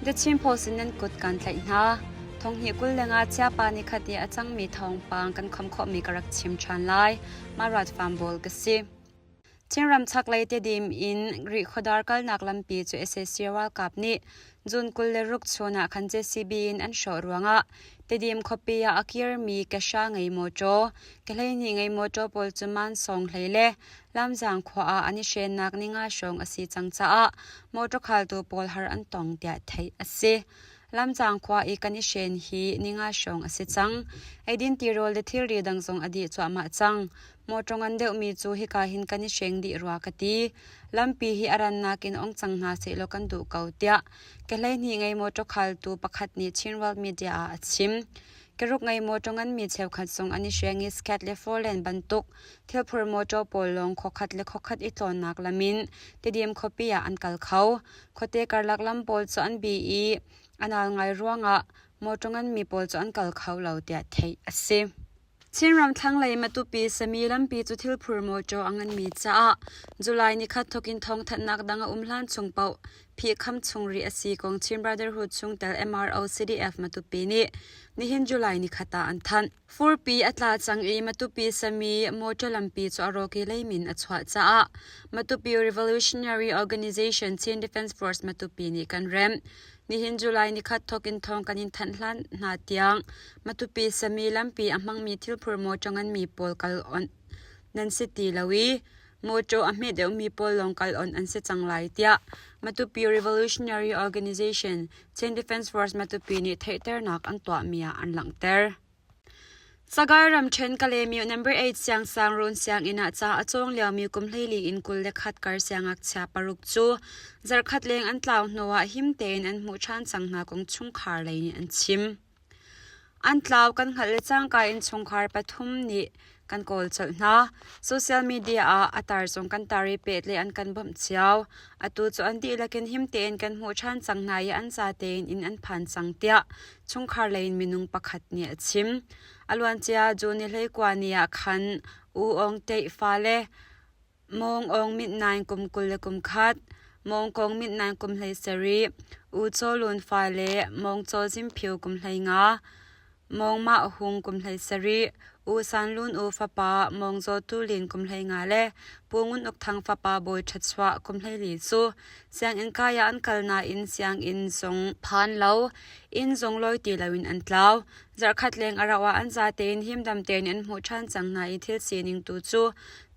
The Chin Post in nan kut kan tlaih hna. Thonghnih 25 Chiapa nikhat i a cangmi thawngpang kan khom khawhmi ka rak chim ṭhan lai. Marat Fambawl ka si. Chinram chaklei Tedim in Rihkhawdar kalnak lampi cu sac ralkap nih June 26 chun ah khan JCB in an hrawh ruangah Tedim khuapi ah a kirmi kehra ngei mawṭaw, ke-hleihnih ngei mawṭaw pawl cu mansawng hlei le Lamzang khua ah an i hrennak ninga hrawng a si cang caah mawṭaw khaltu pawl har an tong tiah theih a si. Lamzang khua i kan i hren hi ninga hrawng a si cang. Eidin tirawl le thilri dang zong a dih cuahmah cang. Mawṭaw ngan deuhmi cu hika hin kan i hreng dih rua ka ti. Lampi hi a rannak in ong cang hna sehlaw kan duh ko tiah ke-hleihnih ngei mawṭaw khaltu pakhat nih Chin World Media ah a chim. Keruk ngei mawṭaw nganmi cheukhat zong an i hreng i Skat le Foreland bantuk thilphur mawṭaw pawl lawng khuakhat le khuakhat i tlawnnak lam in Tidim khuapi ah an kal kho. Khuate karlak lam pawl cu an bi i a nal ngai ruangah mawṭaw nganmi pawl cu an kal kho lo tiah theih a si. Chinram thlanglei Matupi Sami lampi cu thilphur mawṭaw a nganmi caah July nikhat thawkin thawngthanhnak dang a um hlan chung paoh phihkham chung rih a si kong Chin Brotherhood chungtel MRO CDF Matupi nih nihin July nikhat ah an thanh. Furpi a tla cang i Matupi Sami mawṭaw lampi cu a rawk i leimin a chuah caah Matupi Revolutionary Organization Chin Defense Force Matupi nih kan remh. Nihin July nikhat thawk in thawng kan in thanh hlan hna tiang Matupi Sami lampi a hmangmi thilphur mawṭaw nganmi pawl kal onh nan si ti lo i mawṭaw a hme deuhmi pawl lawng kal onh an si cang lai tiah Matupi Revolutionary Organization Chin Defense Force Matupi nih theihternak an tuahmi ah an langhter. Sagaing ramṭhen Kalaymyo No. 8 siangsangruun sianginn ah ca a cawng liomi kum 14 in 21 kar siangngakchia paruk cu zarhkhat leng an tlau hnuah him tein an hmuh ṭhan cang hna kong chungkhar lei nih an chim. An tlau kan hngalh le cangka in chungkhar pathum nih kan kawl colh hna. Social media ah a tar zong kan tar i pehtlaih an kan bawmh cio. Atu cu an dihlak in him tein kan hmuh ṭhan cang hna i an za tein inn an phan cang tiah chungkhar lei in minung pakhat nih a chim. A luancia June ni 19 ni ah khan U Aung Teih fale Mawng Aung Myint Naing kum 21, Mawng Kong Myint Naing kum 17, U Chaw Lun fale Mawng Chaw Zim Phyo kum 15, Mawng Mah Hung kum 17, U San Lun U fapa Mawng Zaw Tu Lin kum 15 le Pu Ngun Uk Thang fapa Bawi Ṭhat Chuah kum 14 cu sianginn kai ah an kal nain sianginn zung phan lo, inn zung lawi ti loin an tlau. Zarhkhat leng a rauh ah an zatein himdam tein an hmuh ṭhan cang hna i thil sining tu cu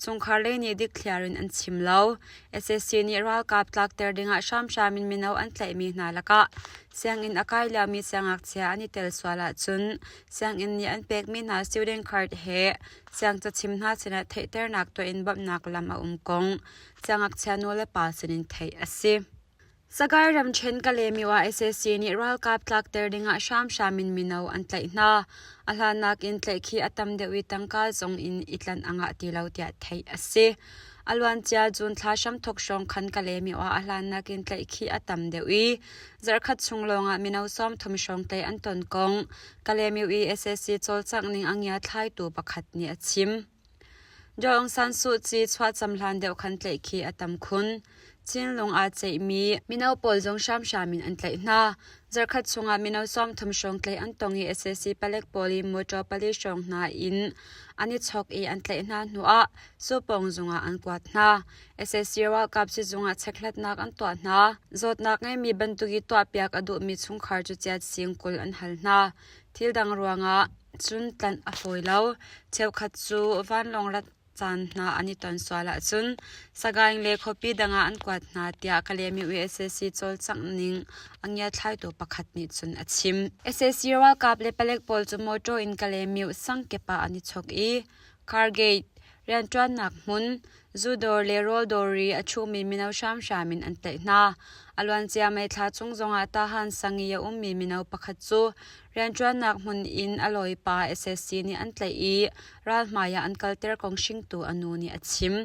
chungkhar lei nih dikthliar in an chim lo. SAC nih ralkap tlakter dingah hramhram in mino an tlaihmi hna lakah sianginn a kai liomi siangngakchia an i tel sual ahcun sianginn nih an pekmi hna student card he siangcachim hna sinah theihternak tuah in bawmhnak lam a um kong siangngakchia nulepa sinin theih a si. Sagaing ramṭhen Kalaymyo ah sac nih ralkap tlakter dingah hramhram in mino an tlaih hna. A hlannak in tlaihkhih a tam deuh i tangka zong in i tlanh a ngah ti lo tiah theih a si. A luancia June thla hramthawk hrawng khan Kalaymyo ah a hlannak in tlaihkhih a tam deuh i zarhkhat chung lawngah mino 30 hrawng tlaih an ton kong Kalaymyo i sac cawlcangh ning a ngiathlaitu pakhat nih a chim. Daw Aung San Suu Kyi chuahcam hlan deuh khan tlaihkhih a tam khun. Chinlung aa ceihmi mino pawl zong hramhram in an tlaih hna. Zarhkhat chungah mino 30 hrawng tlaih an tong i sac palek pawl i motor pali hrawng hna in an i chok i an tlaih hna hnuah Supawng zungah an kuat hna. Sac ralkap sizung ah chekhlatnak an tuah hna. Zawtnak ngeimi bantuk i tuahpiak a duhmi chungkhar cu chiat sing 20 an hal hna. Thil dang ruangah cun tlanh a fawi lo. Cheukhat cu vanlawng rat caan hna an i ton sual ahcun Sagaing le khuapi dang ah an kuat hna tiah Kalaymyo sac cawlcangh ning a ngiathlaitu pakhat nih cun a chim. Sac ralkap le palek pawl cu mawṭaw in Kalaymyo sangkep ah an i chok i Cargate rianṭuannak hmun, zudawr le rawldawr i a ṭhumi mino hramhram in an tlaih hna. A luancia May thla chung zongah Tahan sang i a ummi mino pakhat cu rianṭuannak hmun in a lawipa sac nih an tlaih i ralhmai ah an kalter kong hringtu a nu nih a chim.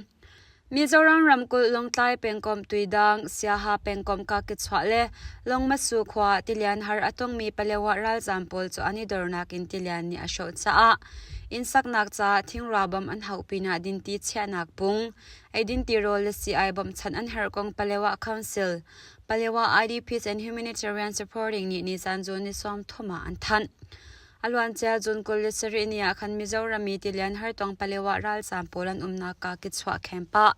Mizoram ramkulh Lawngtlai pengkomh Tuidang, Siaha pengkomh Kakichuah le Longmasu khua ah tilian har a tongmi Palewa ralzaam pawl cu an i dornak in tilian nih a hrawh caah innsaknak caah thingrua bawmh an hauh pinah dinti chiahnak pung, eidin tirawl le sii-ai bawmhchanh an herh kong Palewa Council. Palewa IDPs and Humanitarian Supporting nih nizan June ni 30 ah an thanh. A luancia June 27 ni ah khan Mizoram i tilian hartong Palewa ralzaam pawl an umnak ah Kitchuah camp ah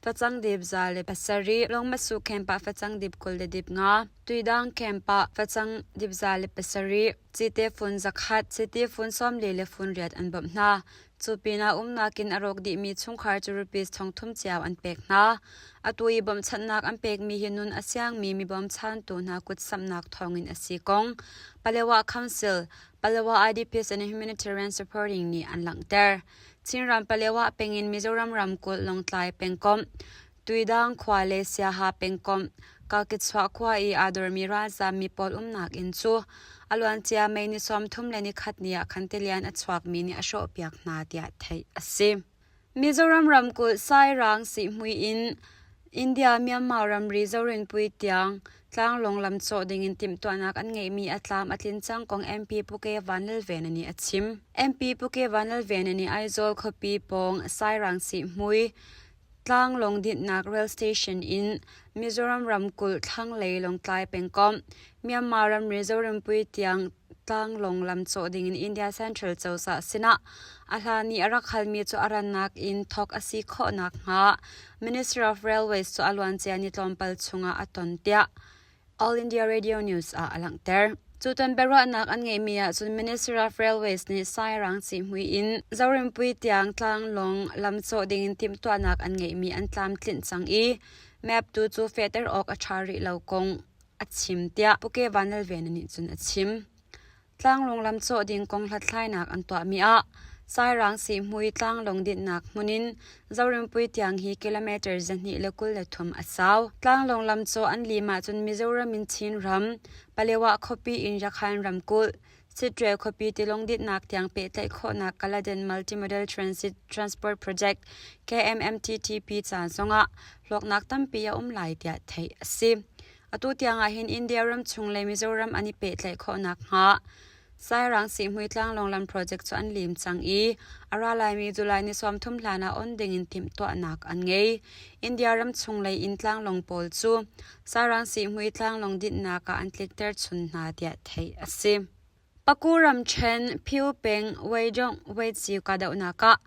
facang dip 107, Longmasu camp ah facang dip 25, Tuidang camp ah facang dip 107, cite fun 100, cite fun 48 an bawmh hna. Cu pinah umnak in a rawk dihmi chungkhar cu rupees 3,000 cio an pek hna. Atu i bawmhchanhnak an pekmi hi nun a siangmi mi bawmchantu hna kutsamhnak thawngin a si kong Palewa Council, Palewa IDPs and Humanitarian Supporting nih an langhter. Chinram Palewa pengin Mizoram ramkulh Lawngtlai pengkomh, Tuidang khua le Siaha pengkomh, Kalkitchuah khua i aa dormi ralzaammi pawl umnak inn cu a luancia May ni 31 ni ah khan tilian a chuakmi nih a hrawhpiak hna tiah theih a si. Mizoram ramkulh Sairang Sihhmui in India-Myanmar ramri Zorinpui tiang tlanglawng lam cawh dingin timhtuahnak an ngeihmi a tlam a tlin cang kong MP Puke Vanlalvena nih a chim. MP Puke Vanlalvena nih Aizawl khuapi pawng Sairang Sihhmui Tlanglawng dinhnak rail station in Mizoram ramkulh thlanglei Lawngtlai pengkomh, Myanmar ramri Zorinpui tiang tlanglawng lam cawh dingin India Central cozah sinah a hlan i a rak halmi cu a rannak in thawk a si khawh nakhnga Ministry of Railways cu a luancia ni tlawmpal chungah a ton tiah All India Radio News ah a langhter. Cu ton biaruahnak an ngeihmi ahcun Ministry of Railways nih Sairang cihmui in Zorinpui tiang tlanglawng lam cawh dingin timhtuahnak an ngeihmi an tlamtlinh cang i map tu cu fehter awk a ṭha rih lo kong a chim tiah Puke Vanlalvena nih cun a chim. Tlanglawng lam cawh ding kong hlathlainak an tuahmi ah Sairang Sihhmui tlanglawng dinhnak hmun in Zorinpui tiang hi kilometer 223 a sau. Tlanglawng lam cawh an lim ahcun Mizoram in Chinram, Palewa khuapi in Rakhine ramkulh, Sittwe khuapi tilawng dinhnak tiang pehtlaih khawhnak Kaladan Multimodal Transit Transport Project KMMTTP ca zongah hlawknak tampi a um lai tiah theih a si. Atu tiang ahhin India ram chung le Mizoram an i pehtlaih khawh nakhnga Sairang Sihhmui tlanglawng lam project cu an lim cang i a ra laimi July ni 30 hlan ah on dingin timhtuahnak an ngei. India ram chung lei in tlanglawng pawl cu Sairang Sihhmui tlanglawng dinhnak ah an tlikter chun hna tiah theih a si. Paku ramṭhen Phyu peng Weidong Weitzi kahdohnak ah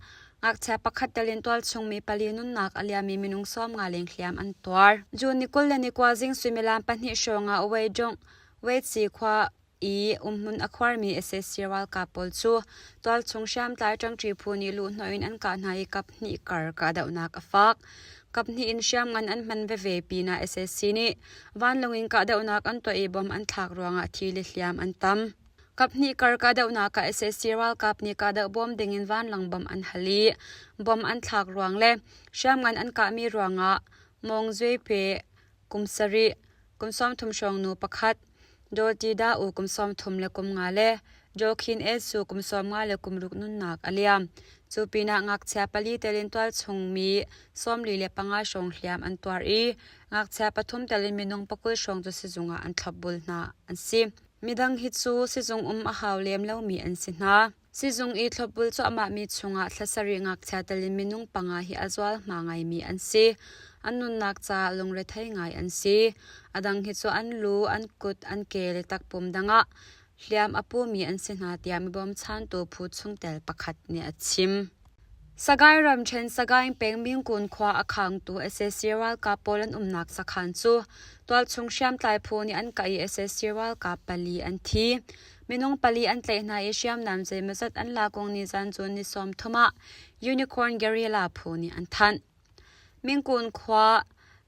ngakchia pakhat tel in tualchung mi pali nunnak a liammi minung 50 leng hliam an tuar. June ni 21 zing suimilam 2 hrawng ah Weidong Weitzi khua i umhmun a khuarmi sac ralkap pawl cu tualchung hriamtlai ṭangṭi phu nih luhhnawh in an kah hna i kaphnih kar kahdohnak a fak. Kaphnih in hriamngan an hman veve pinah sac nih vanlawng in kahdohnak an tuah i bom an thlak ruangah thi le hliam an tam. Kaphnih kar kahdohnak ah sac ralkap nih kahdoh bawm dingin vanlawng bom an hal i bom an thlak ruang le hriamngan an kahmi ruangah Mawng Zwe Pe kum 7, kum 30 hrawng nu pakhat, Daw Ti Da U kum 35 le Daw Khin E Su kum 56 nunnak a liam. Cu pinah ngakchia pali telin tualchung mi 45 hrawng hliam an tuar i ngakchia pathum telin minung 20 hrawng cu sizung ah an thlopbul hna an si. Midang hi cu sizung um a hau lem lomi an si hna. Sizung i thlopbul cuahmahmi chungah thla sarih ngakchia telin minung panga hi a zualhma ngaimi an si. An nunnak caah lungrethei ngai an si. A dang hi cu an lu, an kut, an ke le takpum dang ah hliam a pumi an si hna tiah mibawmchantu phu chungtel pakhat nih a chim. Sagaing ramṭhen Sagaing peng Mingun khua a khangtu sac ralkap pawl an umnak sakhan cu tualchung hriamtlai phu nih an kah i sac ralkap pali an thi. Minung pali an tlaih hna i hriamnam zeimawzat an lak kong nizan cun ni 30 ah Unicorn Guerrilla phu nih an thanh. Mingun khua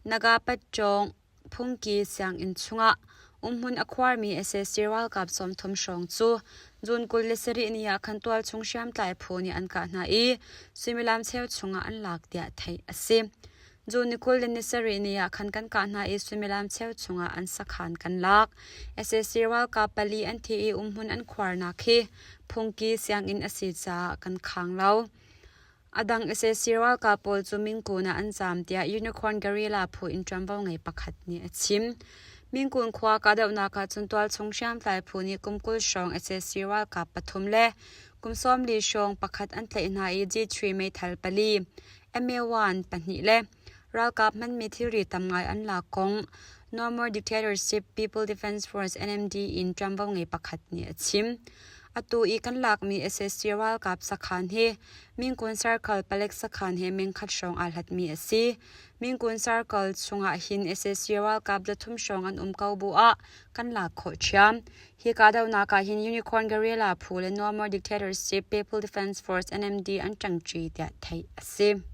Nagapatcawng Phungki sianginn chungah umhmun a khuarmi sac ralkap 30 hrawng cu June 27 ni ah khan tualchung hriamtlai phu nih an kah hna i suimilam cheu chungah an lak tiah theih a si. June ni 27 ni ah khan kan kah hna i suimilam cheu chungah an sakhan kan lak. Sac ralkap pali an thi i umhmun an khuarnak hi phungki sianginn a si caah kan khang lo. A dang sac ralkap pawl cu Mingun ah an zaam tiah Unicorn Guerrilla phu in ṭuanvo ngei pakhat nih a chim. Mingun khua kahdohnak ah cun tualchung hriamtlai phu nih kum 20 hrawng sac ralkap pathum le kum 40 hrawng pakhat an tlaih hna i G3 meithal pali, MA-1 pahnih le ralkap hmanmi thilri tam ngai an lak kong. No More Dictatorship People Defense Force NMD in ṭuanvo ngei pakhat nih a chim. Atu i kan lakmi sac ralkap sakhan hi Mingun Circle palek sakhan he mengkhat hrawng aa hlatmi a si. Mingun Circle chungah hin sac ralkap zathum hrawng an um ko bu ah kan lak khawh ṭhiam. Hi kahdohnak ah hin Unicorn Guerrilla phu le No More Dictatorship People Defense Force NMD an ṭangṭi tiah theih a si.